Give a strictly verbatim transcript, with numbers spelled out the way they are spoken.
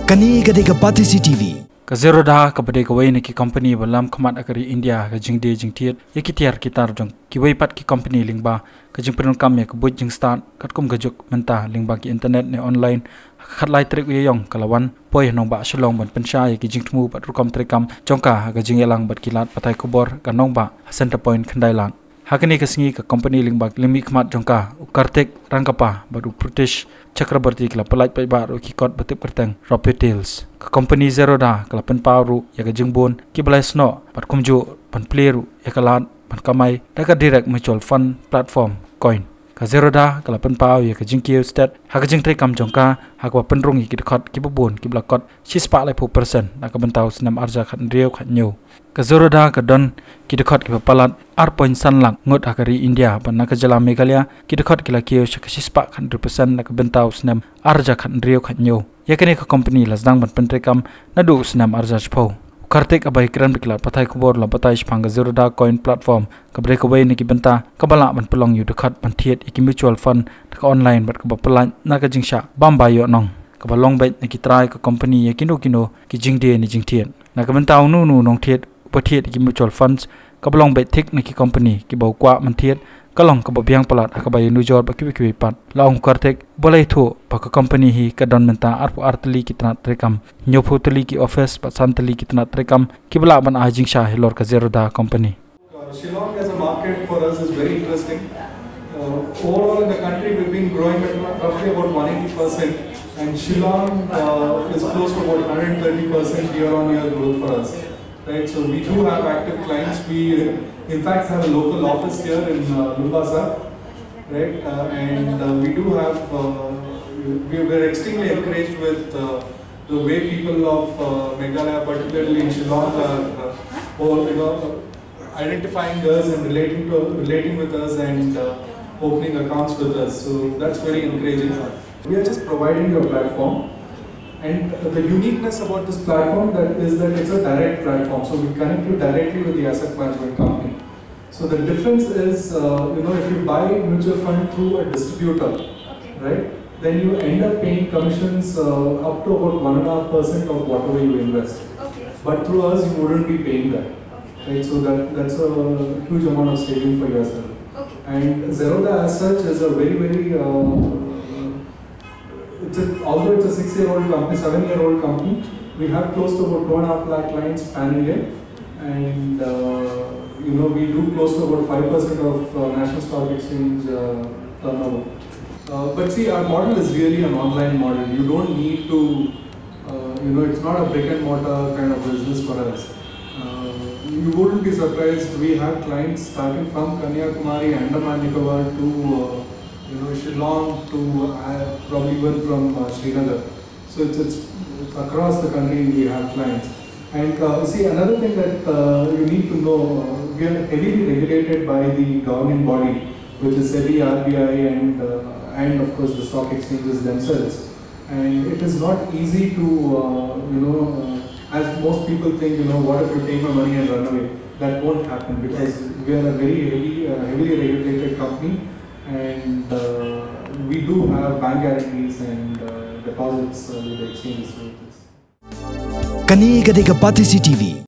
Kane ka dei ka Batesi T V. Ka Zerodha kaba dei kawei na ki company ba lam khmat ha ka ri India ha ka jingdie jingthied ïa ki tiar ki tar jong kiwei pat ki company lyngba ka jingpyndonkam ïa ka buit jingstad katkum ka juk mynta lyngba ki internet ne online. Ha ka khatlai tarik u Ïaïong ka la wan poi ha nongbah Shillong ban pynshai ïa ki jingthmu bad rukom treikam jong ka ha ka jingïalang bad ki lad pathai khubor ka nongbah ha Centrepoint Khyndai Lad. Ha kane ka sngi ka company lyngba ki lymkhmat jong ka, u Kartik Rangkappa bad u Pritish Chakraborty, ki la pyllait paidbah ruh ïa ki kot ba tip kyrteng Rope Tales. Ka company Zerodha ka la pynpaw ruh ïa ka jingbun kiba la ïasnoh bad kumjuh ban plie ruh ïa ka lad ban kamai da ka Direct Mutual Fund Platform Coin. Ka Zerodha ka la pynpaw ïa ka jingkiew stet ha ka jingtreikam jong ka ha kaba pynrung ïa ki dkhot kiba bun kiba la kot shispah laiphew percent na ka bynta u snem arhajar khathynriew khathynñiew. Ka Zerodha ka don ki dkhot kiba palat ar point san lak ngut ha ka ri India, bad na ka jylla Meghalaya ki dkhot ki la kiew sha ka shispah khathynriew percent na ka bynta u snem arhajar khathynriew khathynñiew. Ïa kane ka company la sdang ban pyntreikam naduh u snem arhajar shiphew. U Kartik, uba ïakren bad ki lad pathai khubor, la batai shaphang ka Zerodha Coin Platform kaba dei kawei na ki bynta kaba lah ban pynlong ïa u dkhot ban thied ïa ki mutual fund da ka online bad kaba pyllait na ka jingshah bam ba ïoh nong, kaba long beit na ki trai ka company ïa kino kino ki jingdie ne jingthied. Na ka bynta uno uno u nongthied uba thied ïa ki mutual funds, kaba long beit thik na ki company kiba u kwah ban thied, ka long kaba biang palat ha kaba ïanujor bad kiwei kiwei pat. La ong u Kartik ba la ïathuh ba ka company hi ka don mynta arphew ar tylli ki tnat treikam, hynñiewphew tylli ki office bad san tylli ki tnat treikam kiba lah ban ai jingshai halor ka Zerodha company. Uh, Shillong as a market for us is very interesting. Uh, overall in the country, we've been growing at roughly about one eighty percent, and Shillong uh, is close to about one hundred thirty percent year-on-year growth for us. Right, so we do have active clients. We, in fact, have a local office here in uh, Lumbasa, right? Uh, and uh, we do have, uh, we were extremely encouraged with uh, the way people of uh, Meghalaya, particularly in Shillong, are uh, all, you know, identifying us and relating to relating with us and uh, opening accounts with us. So that's very encouraging. We are just providing you a platform, and the uniqueness about this platform that is that it's a direct platform. So we connect you directly with the asset management company. So the difference is, uh, you know, if you buy a mutual fund through a distributor, right, then you end up paying commissions uh, up to about one and a half percent of whatever you invest. But through us, you wouldn't be paying that. Right, so that that's a huge amount of saving for yourself. And Zerodha as such is a very, very uh, it's a, although it's a six-year-old company, seven-year-old company, we have close to about two and a half lakh clients pan India, and uh, you know, we do close to about five percent of uh, National Stock Exchange uh, turnover. Uh, but see, our model is really an online model. You don't need to, uh, you know, it's not a brick and mortar kind of business for us. Uh, you wouldn't be surprised. We have clients starting from Kanyakumari, Andaman Nicobar to, uh, you know, Shillong to uh, probably even from uh, Srinagar. So it's, it's, it's across the country we have clients. And uh, see, another thing that uh, you need to know, uh, we are heavily regulated by the governing body, which is SEBI, R B I, and uh, and of course the stock exchanges themselves. And it is not easy to, uh, you know, uh, as most people think, you know, what if you take my money and run away? That won't happen because we are a very heavy, uh, heavily regulated company, and uh, we do have bank guarantees and uh, deposits uh, with the exchanges. So it's Kane ka dei ka Batesi T V.